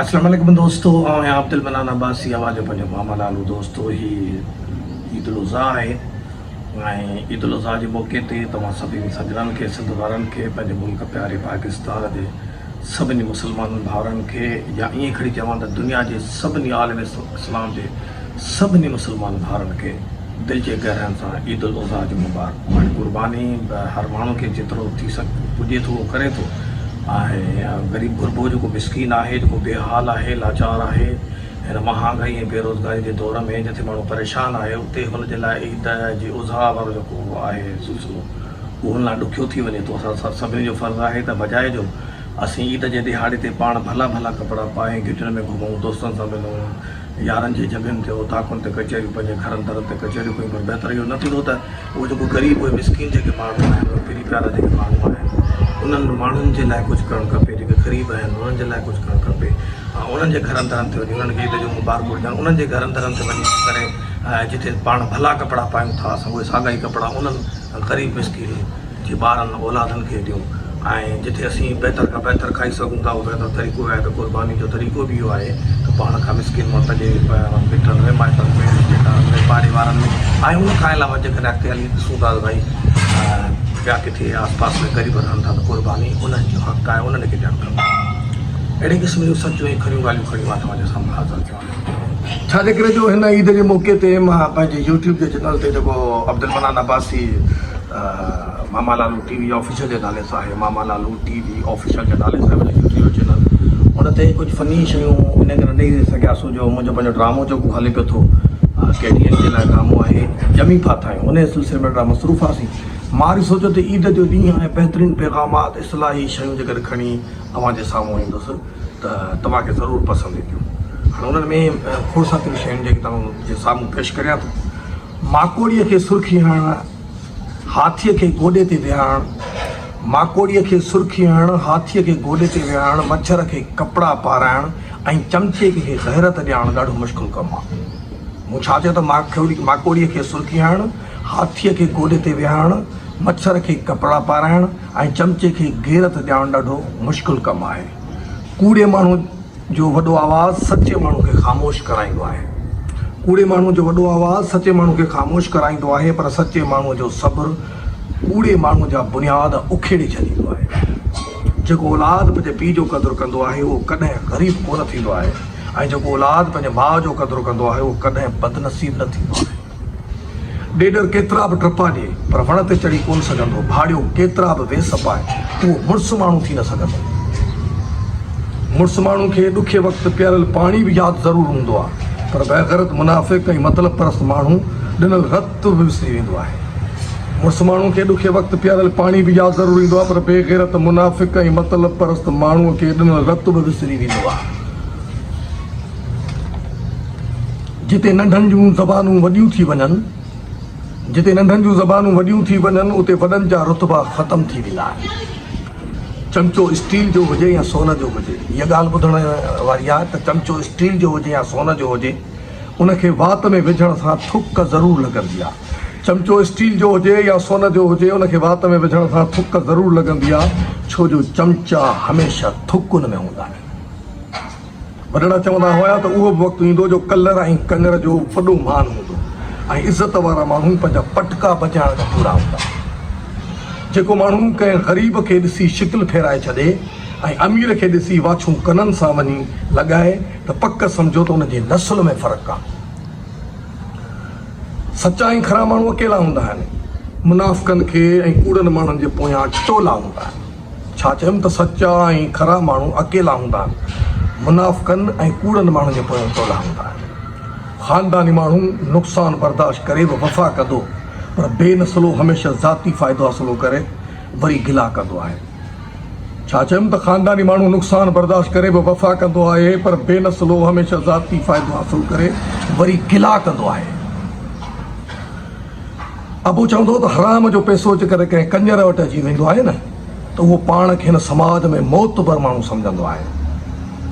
اسلام عليڪم دوستو آئون آهيان عبدالمنان عباسي اوهان جو پنهنجو ماما لالو دوستو هي عيد الاضحيٰ آهي ۽ عيد الاضحيٰ جي موقعي تي توهان سڀني سڄڻن کي سنڌ وارن کي پنهنجي ملڪ پياري پاڪستان جي سڀني مسلمانن ڀائرن کي يا ائين کڻي چوان ته دنيا جي سڀني عالم اسلام جي سڀني مسلمان ڀائرن کي دل جي گهراين سان عيد الاضحيٰ جون مبارڪون. هاڻي قرباني به هر ماڻهو کي جيترو ٿي پڄي ٿو اهو ڪري ٿو ۽ غريب غربو جيڪو مسڪين آهي جيڪو بي حال آهي لاچار آهي هن مهانگائي ۽ بيروزگاري جي دور ۾ جتي ماڻهو پريشان آهي اتي هن جي لاء عيد جي اضحيٰ وارو جيڪو آهي سلسلو اهو هن لاء ڏکيو ٿي وڃي ٿو. اسان سڀني جو فرض آهي ته بجاء جو اسين عيد جي ڏهاڙي تي پاڻ ڀلا ڀلا ڪپڙا پائي گهٽين ۾ گهمون دوستن سان ملون يارن جي جڳهين تي اوطاقن تي ڪچهريون پنهنجي گهرن درن تي ڪچهريون ڪيون پر بهتر اهو نه ٿيندو ته اهو جيڪو غريب اهي مسڪين جيڪي ماڻهو آهن اهي پري پيارا جيڪي ماڻهو آهن انهن ماڻهن جي لاء ڪجهه ڪرڻ کپي جيڪي غريب آهن انهن جي لاء ڪجهه ڪرڻ کپي ۽ انهن جي گهرن درن تي وڃي انهن کي عيد جون مبارڪون ڏيڻ انهن جي گهرن درن تي وڃي ڪري جتي پاڻ ڀلا ڪپڙا پايون ٿا اسان اهي ساڳا ئي ڪپڙا انهن غريب مسڪين جي ٻارن اولادن کي ڏيون ۽ جتي اسين بهتر کان بهتر کائي سگهون ٿا اهو بهتر طريقو آهي ته قرباني جو طريقو به اهو آهي ته پاڻ کان مسڪين ملڪ جي مٽن ۾ مائٽن ۾ رشتيدارن ۾ پاڙي وارن ۾ ۽ ان کان علاوه جيڪڏهن اڳتي هلي ڏسون ٿا ته ڀائي ٻيا ڪٿي آس پاس ۾ غريب رهن ٿا ته قرباني انهن جو حق آهي انهن کي ڏيڻ کپي اهڙي قسم جون سچون ۽ کريون ڳالهيون کڻي مان توهان جي سامهون حاضر ٿيو آهيان. ڇا جي ڪري جو هن عيد جي موقعي تي مان پنهنجي يوٽيوب جي چينل تي جيڪو عبدالمنان عباسي ماما لالو ٽي وي آفيشل جي نالي سان آهي ماما لالو ٽي وي آفيشل جي نالي سان منهنجو يوٽيوب جو چينل ان تي ڪجهه فني شيون ان ڪري ڏئي سگهياسون جو منهنجو پنهنجو ڊرامو جيڪو هلي پيو ٿو ڪي ٽي اين جي لاء ڊرامو آهي ڄمي ڦاٿا آهيون ان سلسلي ۾ ڏاڍا مصروف هئاسين مان وري سوچيو ته عيد جو ڏينهن آهي بهترين پيغامات اصلاحي شيون جيڪڏهن کڻي اوهان جي سامهون ايندس ته توهان کي ضرور پسند اينديون. هاڻي انهن ۾ کوڙ ساتريون شيون جيڪي توهان جي سامهون پيش ڪريان ٿو. ماڪوڙيء کي سرخي هڻڻ، هاٿيء کي گوڏي تي ويهارڻ، ماڪوڙيء کي سرخي هڻڻ، هاٿيء کي گوڏي تي ويهارڻ، مڇر کي ڪپڙا پارائڻ ۽ چمچي کي غيرت ڏيارڻ ڏاڍو مشڪل ڪم آهي. مون ڇا چيو ته ماڪوڙيء کي سرخي هڻڻ، هاٿيء کي گوڏي تي ويهارڻ، مڇر کي ڪپڙا پارائڻ ۽ چمچي کي غيرت ڏيارڻ ڏاڍو مشڪل ڪم آهي. ڪوڙي ماڻهو جو وڏو آواز سچي ماڻهو کي خاموش ڪرائيندو آهي. ڪوڙي ماڻهو جو وڏو آواز سچي ماڻهو کي خاموش ڪرائيندو آهي پر سچي ماڻهو جو صبر ڪوڙي ماڻهو جا بنياد اکيڙي ڇڏيندو آهي. جيڪو اولاد پنهنجي پيء جو قدر ڪندو آهي اهو ڪڏهن غريب ڪونه ٿيندو آهي ۽ جيڪو اولاد پنهنجي ماء جو قدر ڪندو آهي اهو ڪڏهن بدنصيب نه ٿيندو آهي. ڏيڏر ڪيترا به ٽپا ڏئي، پر وڻ تي چڙهي ڪونه سگهندو. ڀاڙيو ڪيترا به ويس پائي، اهو مڙس ماڻهو ٿي نه سگهندو. مڙس ماڻهو کي ڏکي وقت پياريل پاڻي به ياد ضرور هوندو آهي، پر بيغيرت، منافق ۽ مطلب پرست ماڻهو ڏنل رت به وسري ويندو آهي. مڙس ماڻهو کي ڏکي وقت پياريل پاڻي به ياد ضرور ايندو آهي، پر بيغيرت، منافق ۽ مطلب پرست ماڻهوء کي ڏنل رت به وسري ويندو آهي. جتي ننڍن جون زبانون وڏيون ٿي وڃن، جتي ننڍن جون زبانون وڏيون ٿي وڃن، اتي وڏن جا رتبا ختم ٿي ويندا آهن. چمچو اسٽيل جو هجي يا سون جو هجي، هيء ڳالهه ٻڌڻ واري آهي ته چمچو اسٽيل جو هجي يا سون جو هجي، ان کي وات ۾ وجهڻ سان ٿڪ ضرور لڳندي آهي. چمچو اسٽيل جو هجي يا سون جو هجي، ان کي وات ۾ وجهڻ سان ٿڪ ضرور لڳندي آهي، ڇو جو چمچا هميشه ٿڪ ان ۾ هوندا آهن. وڏڙا چوندا هيا ته اهو به وقت ايندو جو ڪلر ۽ ڪڃر جو وڏو مان هوندو ۽ عزت وارا ماڻهو پنهنجا پٽڪا بچائڻ جا پورا هوندا. جيڪو ماڻهو ڪنهن غريب کي ڏسي شڪل ڦيرائي ڇڏي ۽ امير کي ڏسي واڇون ڪنن سان وڃي لڳائي ته پڪ سمجهو ته ان جي نسل ۾ فرق آ. سچا ۽ کرا ماڻهو اڪيلا هوندا آهن. منافقن کي ۽ ڪوڙن ماڻهن جي پويان ٽولا هوندا آهن. ڇا چيم ته سچا ۽ کرا ماڻهو اڪيلا هوندا آهن. منافقن ۽ ڪوڙن ماڻهن جي پويان ٽولا هوندا آهن. خانداني ماڻهو نقصان برداشت ڪري به وفا ڪندو پر بي نسلو هميشه ذاتي فائدو حاصلو ڪري وري گلا ڪندو آهي. ڇا چيم ته خانداني ماڻهو نقصان برداشت ڪري به وفا ڪندو آهي پر بي نسلو هميشه ذاتي فائدو حاصل ڪري وري گلا ڪندو آهي. ابو چوندو هو ته حرام جو پئسو جيڪڏهن ڪنهن ڪڃر وٽ اچي ويندو آهي نه ته اهو پاڻ کي هن سماج ۾ معتبر ماڻهو سمجهندو آهي.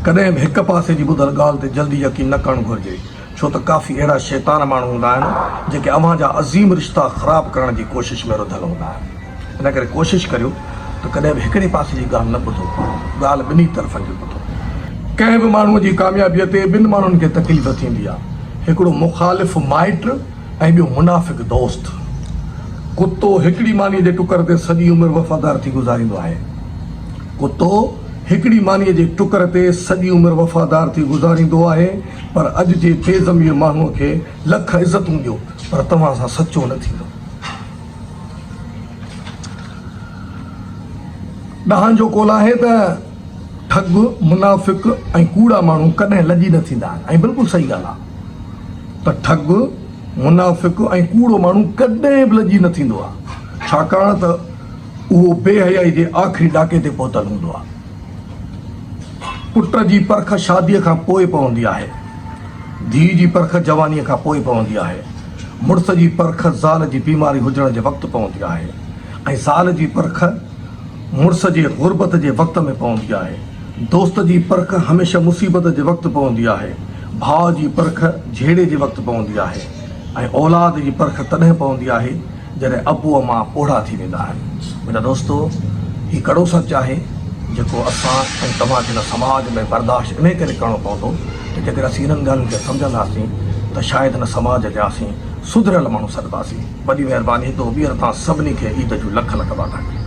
ڪڏهن به هڪ پاسي جي ٻڌل ڳالهه تي جلدي يقين نه ڪرڻ گهرجي ڇو ته ڪافي اهڙا شيطان ماڻهو هوندا آهن جيڪي اوهان جا عظيم رشتا خراب ڪرڻ جي ڪوشش ۾ رڌل هوندا آهن. ان ڪري ڪوشش ڪريو ته ڪڏهن به هڪڙي پاسي جي ڳالهه نه ٻڌو، ڳالهه ٻنهي طرفن جي ٻڌو. ڪنهن به ماڻهوء جي ڪاميابيء تي ٻن ماڻهن کي تڪليف ٿيندي آهي، هڪڙو مخالف مائٽ ۽ ٻيو منافق دوست. ڪتو هڪڙي مانيء جي ٽڪر تي سڄي عمر وفادار ٿي گذاريندو آهي. ڪتو هڪڙي مانيء جي ٽڪر تي سڄي عمر وفادار ٿي گذاريندو آهي، پر اڄ جي بي ضمير ماڻهوء کي لک عزتون ڏيو، پر توهان سان سچو نه ٿيندو. ڏاهن جو قول آهي ته ٺڳ، منافق ۽ ڪوڙا ماڻهو ڪڏهن لڄي نه ٿيندا آهن ۽ بلڪل صحيح ڳالهه آهي ته ٺڳ، منافق ۽ ڪوڙو ماڻهو ڪڏهن به لڄي نه ٿيندو آهي ڇاڪاڻ ته اهو بي حيائي جي آخري ڏاڪي تي پهتل هوندو آهي. پٽ جي پرک شاديء کان پوء پوندي آهي. ڌيء جي پرک جوانيء کان پوء پوندي آهي. مڙس جي پرک زال جي بيماري هجڻ جي وقت پوندي آهي ۽ زال جي پرک مڙس جي غربت جي وقت ۾ پوندي آهي. دوست جي پرک هميشه مصيبت جي وقت پوندي آهي. ڀاء جي پرک جهيڙي جي وقت پوندي آهي ۽ اولاد جي پرک تڏهن پوندي آهي جڏهن ابو امان پوڙها ٿي ويندا آهن. منهنجا دوستو هي ڪڙو سچ آهي جيڪو اسان ۽ توهان کي هن سماج ۾ برداشت انهي ڪري ڪرڻو پوندو ته جيڪڏهن اسين انهن ڳالهين کي سمجهنداسين ته شايد هن سماج جا اسين سڌريل ماڻهو سڏباسين. وڏي مهرباني هڪ دفعو ٻيهر توهان سڀني کي عيد جون لک لک واڌايون.